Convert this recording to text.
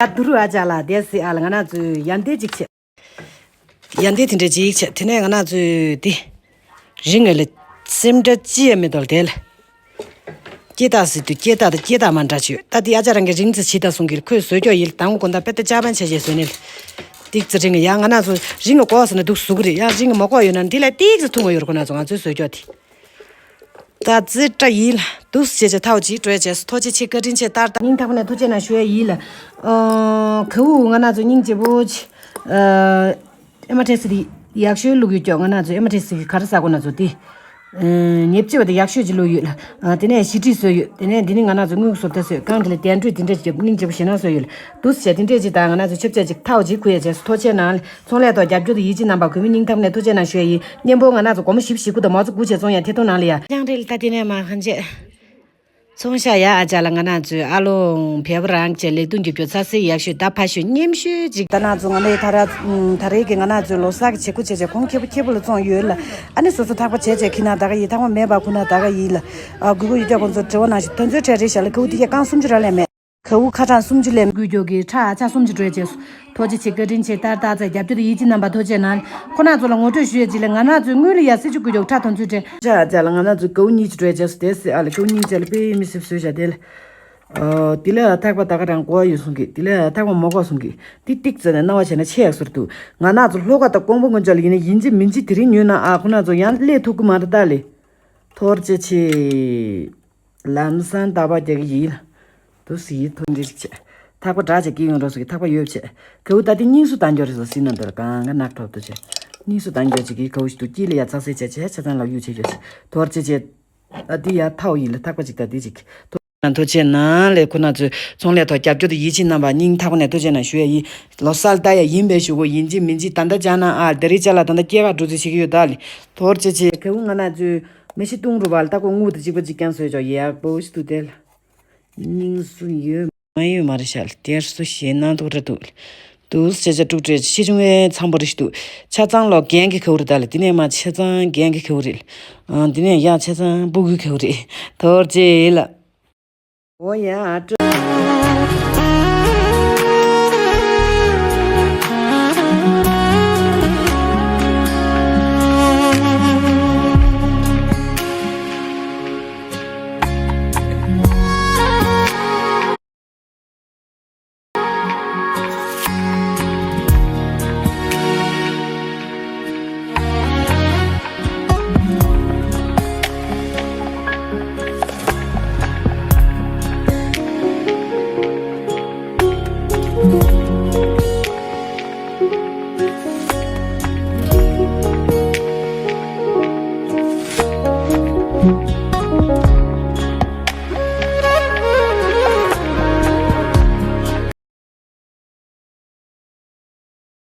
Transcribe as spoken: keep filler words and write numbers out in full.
ད་དུ་རུ་ཨ་ཅག་ལ་དེ་སི་ཨ་ལ་ང་ན་ཚོས་ཡ་འདི་ཅིག་བྱས། ཡ་འདི་དེ་འདྲ་ཅིག་བྱས། དེ་ནས་ང་ན་ཚོས་དེ་རིང་ངེ་ལ་སེམས་ཁྲལ་ཅི་ཡང་མེད་དོ་དེ་ལ། སྐྱེ་རྟགས་ཟེར་དུས་སྐྱེ་རྟགས་དང་སྐྱེ་རྟགས་མ་འདྲ་ཅིག་ཡོད། ད་དེ་ཨ་ཅག་རང་གི་རིང་ཙི་བྱེད་ད་གསུང་གི་ཁོས་བཟོས་ཀྱོག་ཡིན་ལ། དང་པོ་དགོང་དག་དཔེ་ད་ཅག་པན་བྱས་བྱས་བཟོས་ནས་ལ། ཏིག་ཙི་རིང་ཡ་ང་ན་ཚོ་རིང་གི་གོ་བ་ཟེར་ན་འདུག་ཟུག་གི་རེད། ཡང་རིང་གི་མ་གོ་ཡོད་ན་འདི་ལ་ཏིག་ཙི་ཐུང་བ་ཡོད་རེད། ཁོ་ན་ཚོ་ང་ཚོའི་བཟོས་ཀྱོག་དེ། ད་ཙི་ཏྲ་ཡིན་ལ་འདུག་ཟེར་བྱས་ཐའོ་ཅིག་སྤྲོད་བྱས་སོ། ཐུགས་རྗེ་ཆེ་བཀའ་དྲིན་ཆེ་ལྟར་ད་སྙིང་ཐག་པ་ནས་ཐུགས་རྗེ་གནང་ཞུ་ཡ་ཡིན་ལ། ཨ་གའུ་ང་ན་ཚོ་སྙིང་རྗེ་པོ་ཆེ། ཨ་ཨེ་མ་ཏྲེ་སི་དེ་ཡག་ཤོས་བླུགས་ཡོད་ཀྱོག་ང་ན་ཚོ་ཨེ་མ་ཏྲེ་སི་གི་ག་རེ་ཟ་གོ་ན་ཚོ་དེ། ཨ་ཉེ་བཅུ་བ་དེ་ཡག་ཤོས་ཅིག་བླུགས་ཡོད་ལ། ཨ་དེ་ནས་ཞི་ཁྲི་བཟོས་ཡོད། དེ་ནས་འདི་ནི་ང་ན་ཚོ་དངུལ་གྱི་བཟོ་ལྟ་བཟོས། གང་དེ་ལ་གདན་ཁྲུས་དེ་འདྲ་ཅིག་བརྒྱབ། སྙིང་རྗེ་པོ་ཞེ་ན་བཟོས་ཡོད་ལ། འདུག་ཟེར་བྱས་དེ་འདྲས་ཅིག་ད་ང་ན་ཚོ་ཆབ་ཆ་ཅིག་ཐའོ་ཅིག་གུ་ཡ་བྱས་སོ། ཐུགས་རྗེ་གནང་ལ། ཚོང་ལས་ཐོག་རྒྱབ་སྐྱོར་དང་ཡིད་ཆེས་གནང་བ་གུས་མོས་སྙིང་ཐག་ནས་ཐུགས་རྗེ་གནང་ཞུ་ཡ་ཡིན། གཉེན་པོ་ང་ན་ཚོ་སྒོར་མོ་བཞི་བཅུ་ཞེ་དགུ་དང་མ་ཚོ་དགུ་བྱས་ཚོང་ཡ་ཐད་གཏོང་གནང་ལ་ཡ། ཅང་རེད་ལ། ད་དེ་ནས་མ་ཧན་ཅེ་ཚོང་ཤ་ཡ་ཨ་ཅག་ལ་ང་ན་ཚོས་ཨ་ལོང་བེ་བ་རང་ཅེ་ལེགས་དུང་རྒྱབ་སྐྱོར་ཚ་སེ་ཡག་ཤོས་ད་ཕ་ཤོས་སྙེམས་ཤོས་ཅིག་ད་ན་ཚོ་ང་ལས་ད་ར་ད་རེས་ཀྱི་ང་ན་ཚོའི་ལོ་གསར་གྱི་བྱེད་སྒོ་བྱས་བྱས་གོང་ཁེ་པོ་ཁེ་པོ་ལ་བཙོང་ཡོད་ལ། ཨ་ནི་སོ་སོ་ཐག་པ་བྱས་བྱས་ཁྱི་ན་ད་ག་ཡིན། ཐག་པ་མེད་པ་ཁུ་ན་ད་ག་ཡིན་ལ། ཨ་དགོས་མཁོ་ཡོད་ཀྱག་ཁོང་ཚོར་དྲི་བ་གནང་ཞིག་དོན་ཚོད་གྲལ་རེད་བཞག་ལ། གའུ་དེ་གས་རྐང་སུམ་ཅུ་ར་ལས་མེད། གའུ་ཁ་གྲངས་སུམ་ཅུ་ལས་མེད། དགོས་ཀྱོག་གི་ཁྲ་ཨ་ཆ་སུམ་ཅུ་སྤྲོད་བྱས་སོ། ཐུགས་རྗེ་ཆེ་བཀའ་དྲིན་ཆེ་ལྟར་ད་ཚ་རྒྱབ་སྐྱོར་དང་ཡིད་ཆེས་གནང་བ་ཐུགས་རྗེ་གནང་། ཁོ་ན་ཚོ་ལ་ངོ་སྤྲོད་ཞུ་ཡས་ཅིག་ལ། ང་ན་ཚོའི་དངུལ་ལ་ཡ་སྲིད་ཇུས་དགོས་ཀྱོག་ཁྲ་དོན་ཚོད་སྤྲད། ཆ་ཨ་ཅག་ལ་ང་ན་ཚོའི་གའུ་གཉིས་ཅིག་སྤྲོད་བྱས་སོ། དེ་སི་ཨ་ལ་གའུ་གཉིས་བྱས་ལ་དཔེ་མི་སྲིད་བཟོས་བཞག་དེ་ལ། ཨོ། དེ་ལས་ཐག་པ་ད་ག་རང་གོ་བ་ཡོད་གསུང་གི། དེ་ལས་ཐག་པ་མ་གོ་གསུང་གི། དེ་ཏིག་ཙམ་ནས་སྣང་བ་བྱས་ན་ཆེ་ཡག་ཟུར་དུ། ང་ན་ཚོ་ལྷོ་ཁ་དང་ཀོང་པོ་ངོས་ཅག་ལ་ཡིན་ན་ཡིན་གཅིག་མིན་གཅིག་དེ་རིང་ཉོས་ན་ཨ་ཁོ་ན་ཚོ་ཡང་སླེབས་ཐུབ་ཀྱི་མ་རེད་ད་ལེ། ཐུགས་རྗེ་ཆེ། ལམ་སང་རྟག་པར་རྒྱག་གི་ཡིན་ལ། དུ་སི་ཐུགས་འདྲི་ཞིག་བྱས། ཐག་པ་འདྲ་ཅིག་སྐྱེ་ཡོང་རོགས་སུ་གི་ཐག་པ་ཡོད་བྱས། གའུ་ད་དེ་སྙིང་སུ་བཏང་འགྱོ་རེད་ཟེར་སྲིད་ན་འདིར་གང་ག་ནག་ཐོབ་ཏུ་བྱས། སྙིང་སུ་བཏང་འགྱོ་ཅིག་གི་གའུ་ཞིག་ཏུ་དཀྱིལ་ལ་ཡ་ཚ་སེ་བྱས་བྱས་ཆ་ཚང་ལག་གཡུག་བྱེད་འགྱོ་ཞིག་ཐོར་ཅེ་བྱས། ད་དེ་ཡ་ཐའོ་ཡིན་ལ་ཐག་པ་ཅིག་ད་དེ་ཅིག་ཐོ་ན་ཐོ་ཆེ་ན་ལས་ཁོ་ན་ཚོས་ཚོང་ལས་ཐོག་རྒྱབ་སྐྱོར་དུ་ཡིད་ཆེས་རྣམ་པ་སྙིང་ཐག་པ་ནས་ཐུགས་རྗེ་གནང་ཞུ་ཡ་ཡིན། ལོ་གསར་ལྟ་ཡ་ཡིན་པའི་ཞུ་གོ་ཡིན་གཅིག་མིན་གཅིག་ད་ལྟ་ཅག་ན་ཨ་དེ་རིང་ཅག་ལ་ད་ལྟ་སྐྱེས་ཁ་འགྲོ་ཚུལ་བྱེད་ཀྱི་ཡོད་ད་ལི་ཐོར་ཅེ་ཆེ་གའུ་ང་ན་ཚོས་མི་ཤི་བཏུང་རུ་བ་ལ་ལྟ་གོ་དངུལ་དུ་གཅིག་པ་གཅིག་ཀྱང་བཟོས་ཆོག་ཡག་པོ་ཞིག་འདུག་དེ་ལ། སྙིང་སུ་ཡོད་མ་ཡོད་མ་རེད་ཤག་ལ་དེར་སུ་ཞེད་སྣང་དུ་ར་འདུག་ལ། དུས་ཆེ་ཆ་དཀྲུག་སྤྲད་ཆེ་ཆུང་བའི་འཚམ་པོ་རེ་ཞིག་འདུག་ཆ་ཚང་ལོ་རྒན་གྱི་གའུ་རེད་ད་ལི་དེ་ནས་མ་ཆ་ཚང་རྒན་གྱི་གའུ་རེད། ཨ་དེ་ནས་ཡ་ཆ་ཚང་སྤུ་གུའི་གའུ་རེད། ཐོར་ཅེ་ལ། འོ་ཡ་ཨ་ཀྲོ།